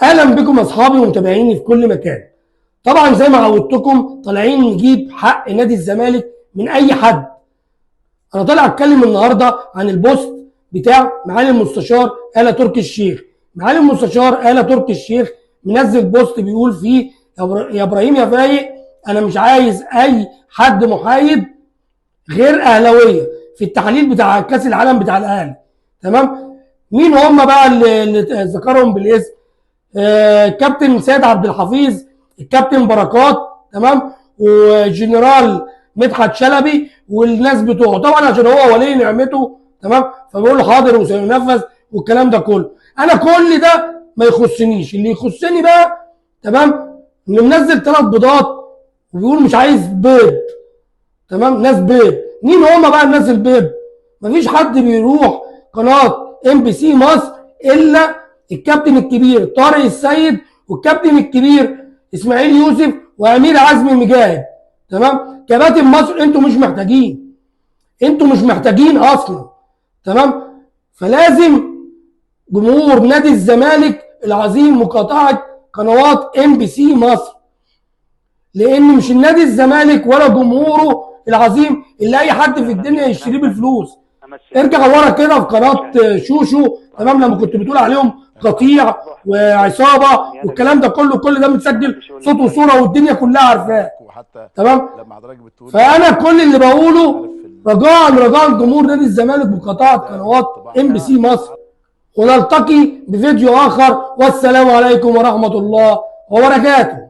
اهلا بكم اصحابي ومتابعيني في كل مكان. طبعا زي ما عودتكم طالعين نجيب حق نادي الزمالك من اي حد. انا طالع اتكلم النهارده عن ال post بتاع معالي المستشار آلا تركي الشيخ. معالي المستشار آلا تركي الشيخ منزل post بيقول فيه يا ابراهيم يا فايق، انا مش عايز اي حد محايد غير اهلاويه في التحليل بتاع كاس العالم بتاع الاهلي. تمام؟ مين هم بقى اللي ذكرهم بالاسم؟ كابتن سيد عبد الحفيظ، الكابتن بركات، تمام، وجنرال مدحت شلبي والناس بتوعه. طبعا عشان هو ولي نعمته، تمام، فبيقول له حاضر وسينفذ والكلام ده كله. انا كل ده ما يخصنيش، اللي يخصني بقى تمام انه منزل 3 بيضات وبيقول مش عايز بيض. تمام، ناس بيض. مين هم بقى الناس البيض؟ مفيش حد بيروح قناة ام بي سي مصر الا الكابتن الكبير طارق السيد والكابتن الكبير اسماعيل يوسف وامير عزمي مجاهد. تمام، كباتن مصر انتوا مش محتاجين، انتوا مش محتاجين اصلا. تمام، فلازم جمهور نادي الزمالك العظيم مقاطعة قنوات ام بي سي مصر، لان مش النادي الزمالك ولا جمهوره العظيم اللي اي حد في الدنيا يشتريه بالفلوس. ارجع ورا كده في قناة شوشو، تمام، لما كنت بتقول عليهم قطيع وعصابة والكلام ده كله، كل ده متسجل صوت وصورة والدنيا كلها عارفاه. تمام، فانا كل اللي بقوله رجاء رجاء جمهور نادي الزمالك مقاطعة قنوات ام بي سي مصر، ونلتقي بفيديو اخر، والسلام عليكم ورحمة الله وبركاته.